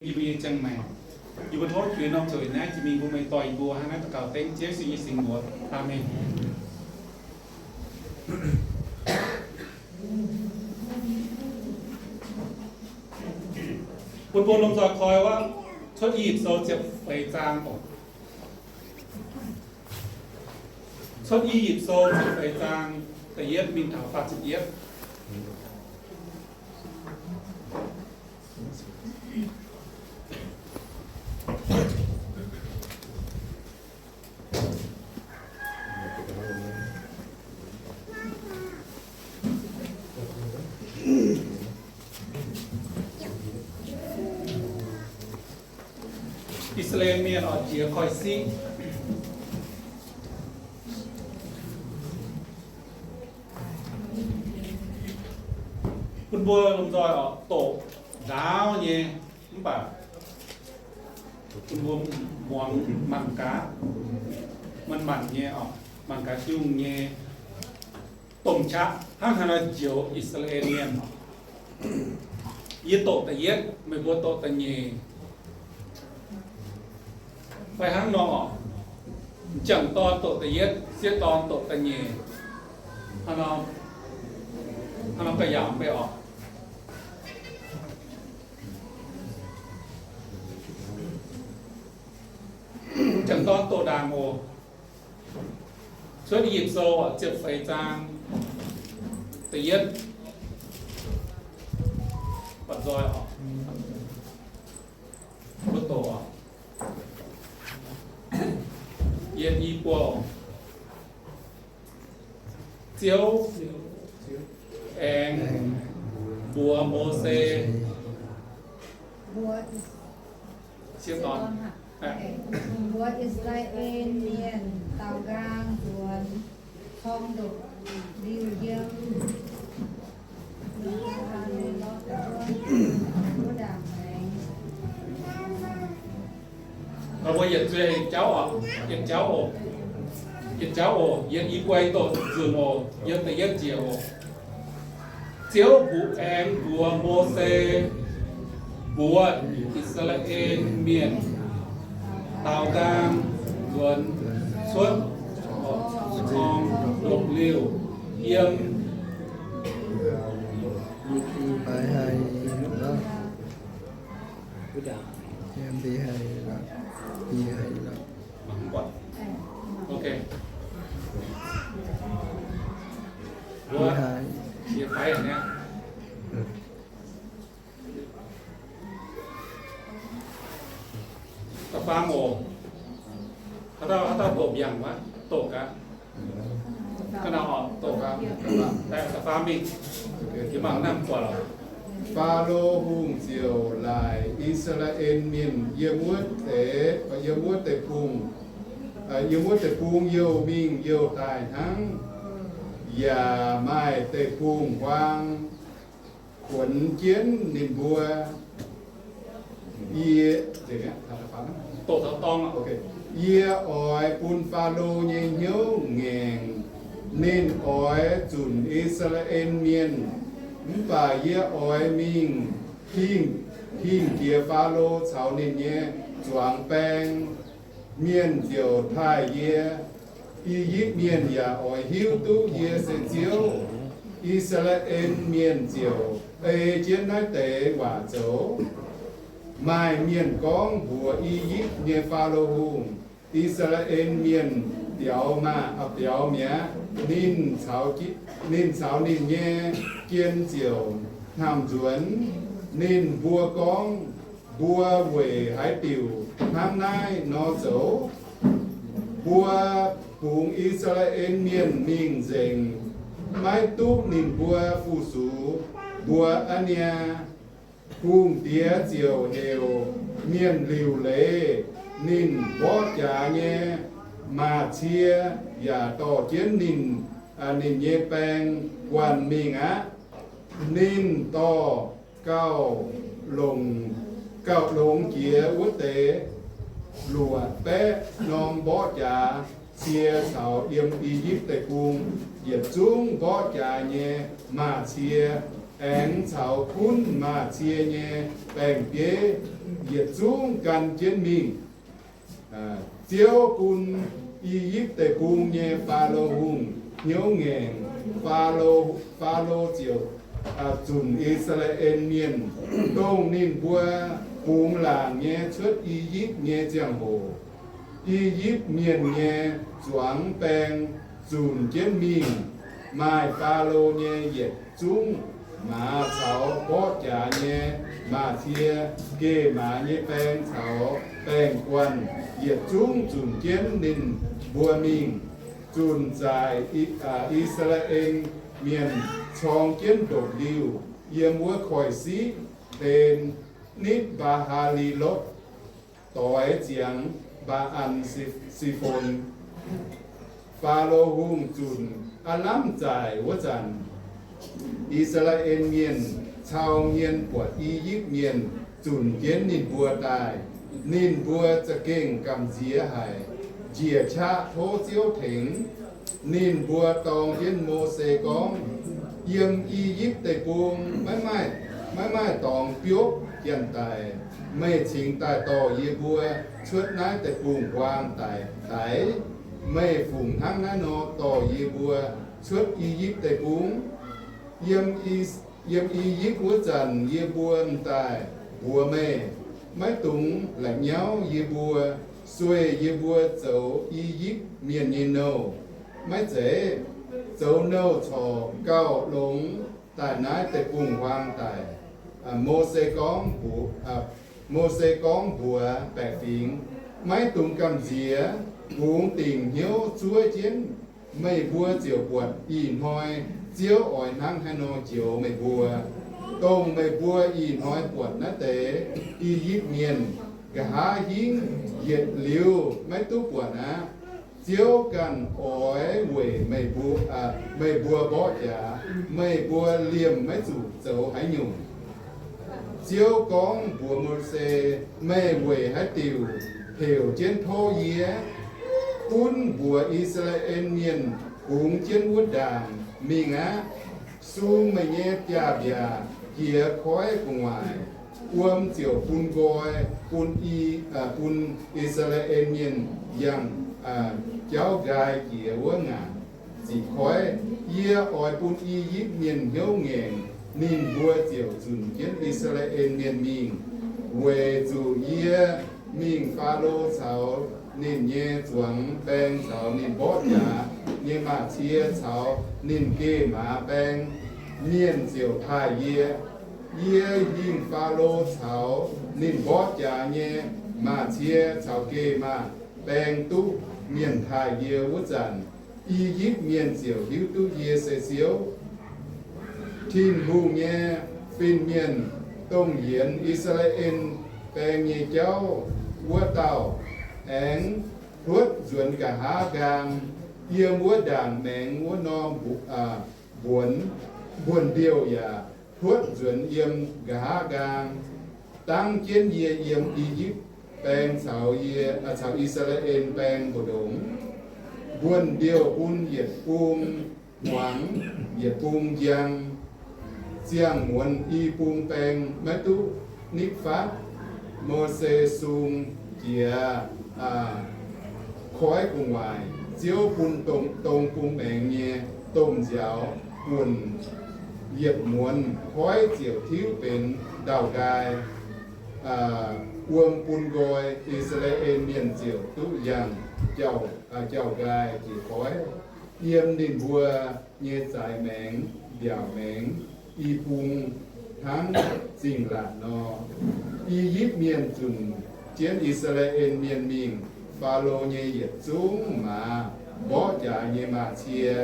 yie mbuo nyei ziangh maengc. Yie mbuo tov Ziouv norm zueic naaiv jiex mingh bun meih dorh yie mbuo hnangv naaiv daux gaux dengv Ziouv Yesu nyei singx mbuox. Aamen. Bun mbuo lomh nzoih koi wuov Cuotv I^yipv Sou ziepc feix zaang oc. Cuotv I^yipv Sou ziepc feix zaang da'yietv mingh taux faah ziepc yietv. I^saa^laa^en Mienh oix jiez koiv-siqv. Bun mbuo lomh nzoih oix doqc ndaauv nyei, mv baac bun mbuo muangx mangc gaax, manc-manc nyei oc, mangc gaax Tin-Hungh nyei domh qaqv hnangv haaix nor njoux I^saa^laa^en Mienh. Yie doqc da'yietv, meih mbuo doqc da'nyeic. Fai hnangv nor oc, m'jangc dorn doqc da'yietv, sieqv dorn doqc da'nyeic. Hnangv nor, hnangv nor ga'yaauc mv bei oc. M'jangc dorn doqc ndaangc oc. Cuotv I^yipv Sou ziepc feix zaang da'yietv, buatc nzoih oc. Mbuo doqc oc. Yietc i buo oc. Ziouv aengx mbuox Mose, mbuox I^saa^laa^en Mienh daaux nqaang nzuonx corng ndopv-liuh yiem wuov ndaangc maengx. Mbuo yietc zueih jauv oc, yietc jauv oc, yietc jauv oc, yietc i buo doqc nzunc oc, yiem da'yietv njiec oc. Ziouv mbuox, aengx mbuox Mose mbuox I^saa^laa^en Mienh daaux nqaang nzuonx cuotv corng ndopv-liuh yiem Ok. Da'faam oc. Haaix dauh, haaix dauh doqc mbiaangc wuov, doqc gaax. Ga'naaiv oc, doqc gaax. Da'faam mingh. Jiex mangc naamh buatc oc. Faalo Hungh ziouc laaic I^saa^laa^en Mienh yiem wuov deix, yiem wuov deic-bung, yiem wuov deic-bung youh mingh youh daaih hnangv, yaac maaih deic-bung-huaang kuonx jienv ninh mbuo. Yie, yie oix bun Faalo nyei hnyouv ngaengc. Ninh oix zunc I^saa^laa^en Mienh, mv baac yie oix mingh hingh jiex Faalo caux ninh nyei zuangx baeng. Mienh ziouc taaih yie. I^yipv Mienh yaac oix hiuv duqv yie se Ziouv. I^saa^laa^en Mienh ziouc ei jienv naaiv deix waac zoux. Maaih mienh gorngv mbuox I^yipv nyei Faalo Hungh, I^saa^laa^en Mienh biaux maah! Biaux mi'aqv. Ninh caux, ninh caux ninh nyei jien ziouc hnamv nzuonx. Ninh mbuo gorngv, Mbuo weic haaix diuc hnangv naaiv nor zoux? Mbuo bungx I^saa^laa^en Mienh mingh nzengc, maiv duqv ninh mbuo fu-sux mbuo aqv niaa. Hungh Diex ziouc heuc mienh liuc leiz ninh mborqv jaax nyei maaz-cie yaac dorh jienv ninh, ninh nyei baeng guanh mingh aqv. Ninh dorh gauh longx, gauh longx jiex wuov deix luoqc baeqv norm mborqv jaax cie caux yiem I^yipv Deic-Bung yietc zungv mborqv jaax nyei maaz-cie, aengx caux gunv maaz-cie nyei baeng-bieiv. yietc zungv gan jienv mingh. Ziouv bun I^yipv Deic-Bung nyei Faalo Hungh hnyouv ngaengc. Faalo, Faalo ziouc zunc I^saa^laa^en Mienh, dongh ninh mbuo bungx laangc nyei cuotv I^yipv nyei ziangh hoc, I^yipv Mienh nyei zuangx baeng zunc jienv mingh, maaih Faalo nyei yietc zungv maaz caux mborqv jaax nyei maaz-cie, geh maaz nyei baeng caux baeng-guanh, yietc zungv zunc jienv ninh mbuo mingh. Zunc zaaic I^saa^laa^en Mienh corng jienv ndopv-liuh yiem wuov koiv-siqv hlen nitv Mbaa^haa^li^lotv, doix ziangx Mbaa^an^si^fon. Faalo Hungh zunc aav lamh zaaic wuov zanc, I^saa^laa^en Mienh cau hmien buatc I^yipv Mienh zunc jienv ninh mbuo daaih. Ninh mbuo za'gengh gamh nziex haic, njiec qaqv tov Ziouv tengx. Ninh mbuo dorng jienv Mose gorngv, Yiem I^yipv Deic-Bung maiv maaih, maiv maaih dorngx biopv janx-daic. Meih cingx daaih dorh yie mbuo cuotv naaiv deic-bung-huaang daaih, daaih? Meih fungc hnangv naaiv nor dorh yie mbuo cuotv I^yipv Deic-Bung? Yiem I, yiem I^yipv wuov zanc yie mbuo m'daaih mbuox meih, maiv dungx la'nyauv yie mbuo, sueih yie mbuo zoux I^yipv Mienh nyei nouh. Maiv zeiz? Zoux nouh corc gauh longx daaih naaiv deic-bung-huaang daic. Mose gorngv mbuox, Mose gorngv mbuox baeqc fingx, Maiv dungx gamh nziex. Bungx dingc hnyouv zuov jienv, meih mbuo ziouc buatc ih hnoi Ziouv oix hnangv haaix nor njoux meih mbuo. Dongh meih mbuo ih hnoi buatc naaiv deix I^yipv Mienh, nqa'haav hingv yietc liuz maiv duqv buatc aqv. Ziouv ganh oix weic meih mbuo, meih mbuo mborqv jaax, meih mbuo liemh maiv zuqc zoux haaix nyungc. Ziouv gorngv mbuox Mose, Meih weic haaix diuc heuc jienv tov yie? Gunv mbuox I^saa^laa^en Mienh bungx jienv wuov ndaangc mingh aqv. Sung meih nyei biaav-mbiaac jiex koiv gu'nguaaic, wuom ziouc bun nqoi bun I, bun I^saa^laa^en Mienh yangh jauv nqaai jiex wuov ngaanc ziqc koiv. Yie oix bun I^yipv Mienh hnyouv ngaengc, ninh mbuo ziouc zunc jienv I^saa^laa^en Mienh mingh, weic zuqc yie mingh Faalo caux ninh nyei zuangx baeng caux ninh mborqv jaax nyei maaz-cie caux ninh geh maaz baeng. Mienh ziouc taaih yie. Yie hingh Faalo caux ninh mborqv jaax nyei maaz-cie caux geh maaz baeng duqv mienh taaih yie wuov zanc, I^yipv Mienh ziouc hiuv duqv yie se Ziouv. Tin-Hungh nyei fin-mienh, dongh yienx I^saa^laa^en Baeng nyei jauv wuov dauh, aengx hluotv nzuonx nqa'haav nqaang. Yiem wuov ndaangc maengx wuov norm mbuonx, mbuonx-ndiouh yaac hluotv nzuonx yiem nqa'haav nqaang. Dangv jienv yie yiem I^yipv Baeng caux yie, caux I^saa^laa^en Baeng mbu'ndongx. Mbuonx-ndiouh bun yietc bung hmuangx, yietc bung njang. Ziangh muonz i bung baeng maiv duqv nitv fatv. Mose sung jiex koiv gu'nguaaic, Ziouv bun dong bung maengx nyei domh nziaaux buonc yietc muonz, koiv ziouc tiuv benx ndau-nqaai, wuom bun nqoi. I^saa^laa^en Mienh ziouc duqv yangh jauv-nqaai jiex koiv, yiem ninh mbuo nyei zaaix maengx, mbiaauc maengx, i bung hnangv zingh laatc nor. I^yipv Mienh zunc jienv I^saa^laa^en Mienh mingh. Faalo nyei yietc zungv maaz, mborqv jaax nyei maaz-cie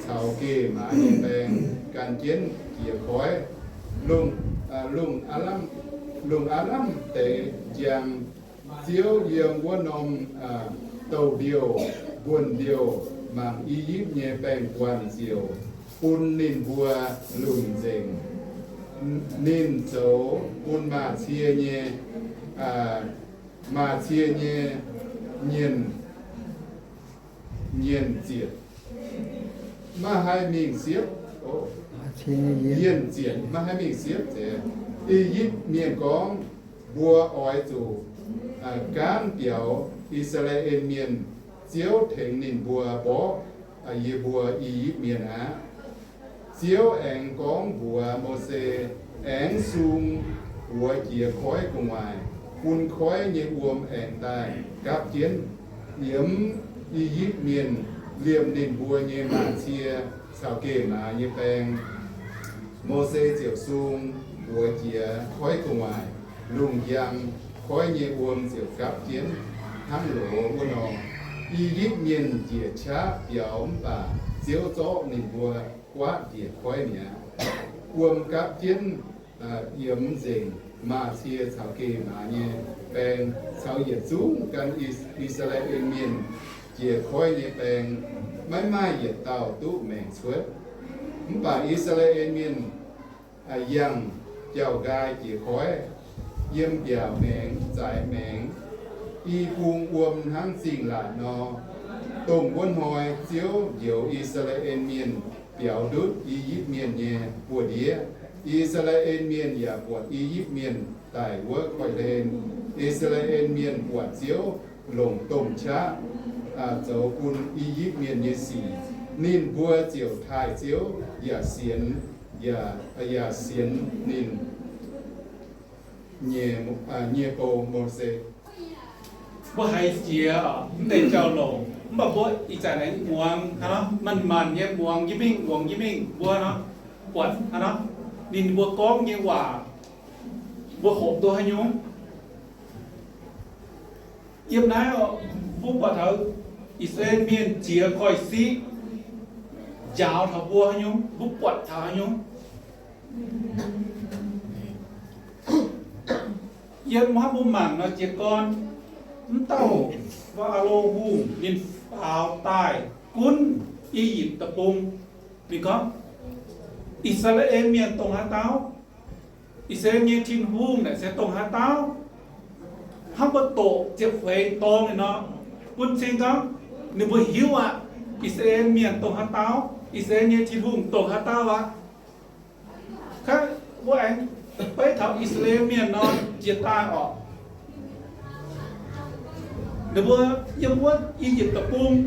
caux geh maaz nyei baeng gan jienv jiex koiv. Lungh, lungh aav lamh deix njang, Ziouv yiem wuov norm douh ndiouh, mbuonx-ndiouh mangc I^yipv nyei baeng-guanh ziouc bun ninh mbuo lunc nzengc. Ninh zoux bun maaz-cie nyei, maaz-cie nyei nyienh, nyienh zietc, maiv haih mingh siepv. Yienh zietc maiv haih mingh siepv. I^yipv Mienh gorngv, Mbuo oix zuqc gaanv biaux I^saa^laa^en Mienh. Ziouv tengx ninh mbuo mborqv yie mbuo I^yipv Mienh aqv. Ziouv aengx gorngv mbuox Mose, Aengx sung buoz jiex koiv gu'nguaaic, bun koiv nyei wuom aengx daaih gapv jienv. Yiemx I^yipv Mienh liemh ninh mbuo nyei maaz-cie caux geh maaz nyei baeng. Mose ziouc sung buoz jiex koiv gu'nguaaic, lungh njang, koiv nyei wuom ziouc gapv jienv hnangv loz wuov nor. I^yipv Mienh njiec qaqv biaux mv baac Ziouv zorqv ninh mbuo guaatv njiec koiv mi'aqv. Wuom gapv jienv yiemx nzengc maaz-cie caux geh maaz nyei baeng caux yietc zungv gan I^saa^laa^en Mienh jiex koiv nyei baeng. Maiv maaih yietc dauh duqv maengc cuotv. Mv baac I^saa^laa^en Mienh yangh jauh-nqaai jiex koiv, yiem mbiaauc maengx, zaaix maengx, i bung wuom hnangv zingh laatc nor. Dongh wuov hnoi Ziouv njoux I^saa^laa^en Mienh biaux ndutv I^yipv Mienh nyei buoz-ndiev. I^saa^laa^en Mienh yaac buatc I^yipv Mienh daic wuov koiv-hlen. I^saa^laa^en Mienh buatc Ziouv longc domh qaqv zoux bun I^yipv Mienh nyei sic. Ninh mbuo ziouc taaih Ziouv yaac sienx, yaac sienx ninh nyei bou, Mose. Mbuo haiz jiex mv deix jauv-louc, mv baac mbuo ih zanc aengx muangx, manc-manc nyei muangx jienv mingh, muangx jienv mingh mbuo nor, buatc ninh mbuo gorngv nyei waac, mbuo hoqc duqv haaix nyungc? Yiem naaiv mbuo buatc taux I^saa^laa^en Mienh jiex koiv-siqv, njaaux taux mbuo haaix nyungc, mbuo buatc taux haaix nyungc? Yiem hnangv mbuo mangc nor, jiez gorn mv dauh Faalo Hungh ninh faaux daaih gunv I^yipv Deic-Bung. Ninh gorngv, I^saa^laa^en Mienh dongh haaix dauh? I^saa^laa^en nyei Tin-Hungh naaic se dongh haaix dauh? Hnangv mbuo doqc ziepc feix dorngx ninh nor, bun cing gorngv ninh mbuo hiuv aqv, I^saa^laa^en Mienh dongh haaix dauh, I^saa^laa^en nyei Tin-Hungh dongh haaix dauh aqv. Mbuo aengx beiv taux I^saa^laa^en Mienh nor jiex daaih orqc. Ninh mbuo yiem wuov I^yipv Deic-Bung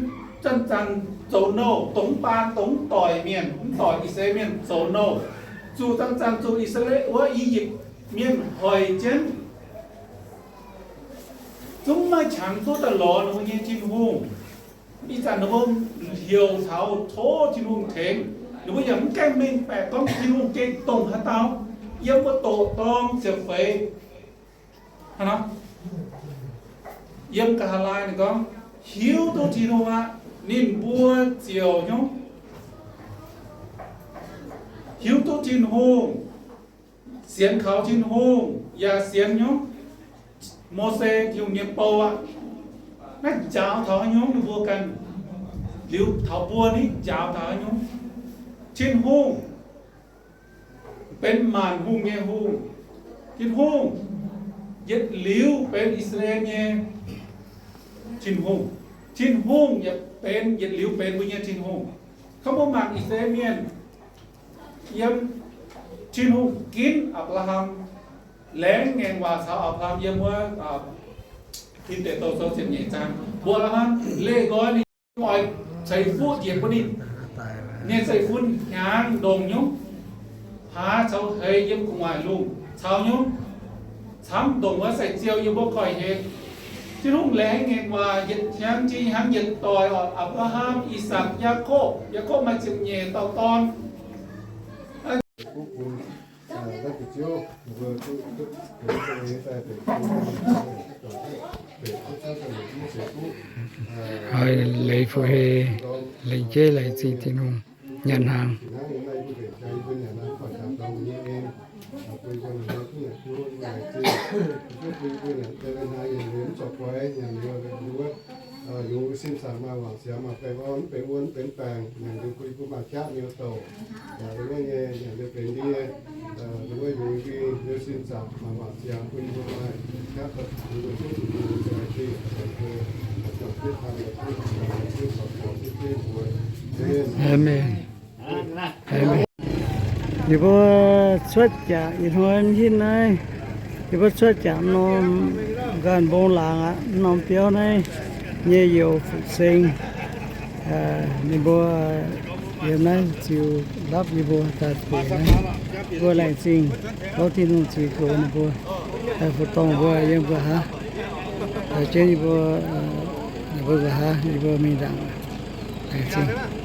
zanc-zanc zoux nouh, dongh mv baan dongh mv doic mienh, mv doic I^saa^laa^en Mienh zoux nouh, zuqc zanc-zanc zuqc I^saa^laa, wuov I^yipv Mienh hoic jienv, zungv maiv maaih qangx duqv daaih lorz ninh mbuo nyei Tin-Hungh. Ih zanc ninh mbuo heuc taux tov Tin-Hungh tengx, ninh mbuo yaac mv gaengh mengh baeqc gorngv Tin-Hungh gengh dongh haaix dauh. Yiem mbuo doqc dorng ziepc feix hnangv nor, yiem ga'haav laai ninh gorngv, hiuv duqv Tin-Hungh aqv, ninh mbuo ziouc nyungc, hiuv duqv Tin-Hungh, sienx kaux Tin-Hungh yaac sienx nyungc, Mose, Tin-Hungh nyei bou aqv. Naaiv njaaux taux haaix nyungc ninh mbuo ganh, liuz taux mbuo ni njaaux taux haaix nyungc? Tin-Hungh benx maanc hungh nyei Hungh. Tin-Hungh yietc liuz benx I^saa^laa^en nyei Tin-Hungh. Tin-Hungh yaac benx yietc liuz benx mbuo nyei Tin-Hungh. Kov mbuo mangc I^saa^laa^en Mienh yiem, Tin-Hungh ginv Apc^laa^ham, laengz ngaengc waac caux Apc^laa^ham yiem wuov Bide^en Douh Sou ziepc nyeic zaang. Mbuox Apc^laa^ham leih nqoi ninh oix ceix fuqv njiec bun ninh nyei zeiv-fun hnyangx ndongc nyungc, hlaax caux heix yiem gu'nguaaic lungh caux nyungc, camv ndongc wuov sai-ziou yiem wuov koiv-hlen. Tin-Hungh laengz ngaengc waac yietc hnyangx jiex hnyangx yietc doic, Apc^laa^ham, I^sakc, Yaakopv. Yaakopv maaih ziepc nyeic dauh dorn. Leiz fu-hei, leiz jeiv leiz zingh Tin-Hungh nyanc hnaangx. Aamen. Aamen. Yie mbuo cuotv jaax ih hnoi mv hinv naaiv, Yie mbuo cuotv jangx norm nqaanh mbong laangz aqv. Norm biauv naaiv nyei youz Fuqc Seng, ninh mbuo yiem naaiv ziux lapv yie mbuo daaih bueix naaiv. Mbuo laengz zingh gorngv Tin-Hungh ziux goux ninh mbuo, fu-dorngh mbuo yiem nqa'haav, jienv yie mbuo, ninh mbuo nqa'haav yie mbuo mingh ndaangc. Laengz zingh.